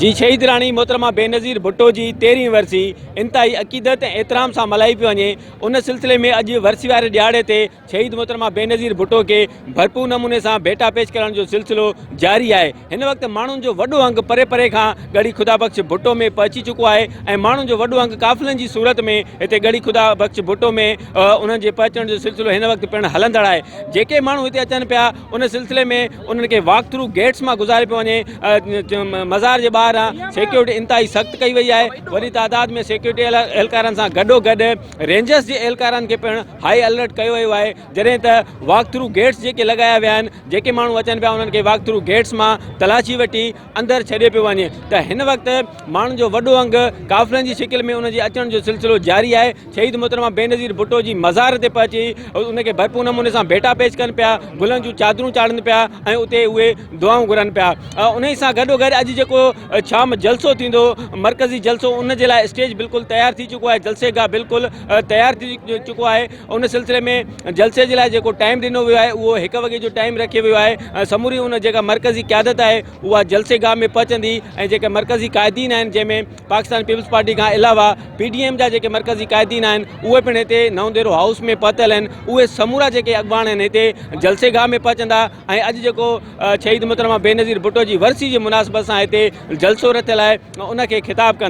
جي شهيد راڻي محترمه بينظير ڀٽو جي تيرهين ورسي انتهائي عقيدت ۽ احترام سان ملهائي پئي وڃي ان سلسلي ۾ اڄ ورسي واري ڏهاڙي تي شهيد محترمه بينظير ڀٽو کي ڀرپور نموني سان ڀيٽا پيش ڪرڻ جو سلسلو جاري آهي هن وقت ماڻهن جو وڏو انگ پري پري کان ڳڙهي خدا بخش ڀٽو ۾ پهچي چڪو آهي ۽ ماڻهن جو وڏو انگ قافلن جي صورت ۾ هتي ڳڙهي خدا بخش ڀٽو ۾ انهن جي پهچڻ جو سلسلو هن وقت پڻ هلندڙ آهي جيڪي ماڻهو هتي اچن پيا ان سلسلي ۾ انهن کي واڪ ٿرو گيٽس مان گذاري پيو وڃي مزار جي ٻاهران سيڪيورٽي انتهائي سخت ڪئي وئي آهي وڏي تعداد ۾ سيڪيورٽي اهلڪارن سان گڏو گڏ رينجرز جي اهلڪارن کي پڻ هائي الرٽ ڪيو ويو آهي جڏهن ته واڪ ٿرو گيٽس جيڪي لڳايا ويا آهن جيڪي ماڻهو اچن پيا انهن کي واڪ ٿرو گيٽس مان تلاشي وٺي اندر ڇڏيو پيو وڃي ته هن وقت ماڻهن جو وڏو انگ قافلن جي شڪل ۾ انهن جي اچڻ جو سلسلو جاري آهي شهيد محترمه بينظير ڀٽو جي مزار تي پهچي ان کي ڀرپور نموني سان ڀيٽا پيش ڪن پيا گلن جون چادرون چاڙهن پيا ۽ اتي اهي دعائون گهرن پيا انهي سان گڏو گڏ اڄ جيڪو شام جلسو ٿيندو مرڪزي جلسو ان جي لاء اسٽيج بلڪل تيار ٿي چڪو آهي جلسي گاهه بلڪل تيار ٿي چڪو آهي ان سلسلي ۾ جلسي جي لاء جيڪو ٽائيم ڏنو ويو آهي اهو هڪ وڳي جو ٽائيم رکيو ويو آهي سموري ان جيڪا مرڪزي قيادت آهي اها جلسي گاهه ۾ پهچندي ۽ جيڪي مرڪزي قائدين آهن جنهن ۾ پاڪستان پيپلز پارٽي کان علاوه پي ڊي ايم جا جيڪي مرڪزي قائدين آهن اهي پڻ هتي نئون ديرو هائوس ۾ پهتل آهن اهي سمورا جيڪي اڳواڻ آهن هتي جلسي گاهه ۾ پهچندا ۽ اڄ جيڪو شهيد محترمه بينظير ڀٽو جي ورسي جي مناسبت سان هتي جلسو رٿيل آهي ان کي خطاب ڪندا.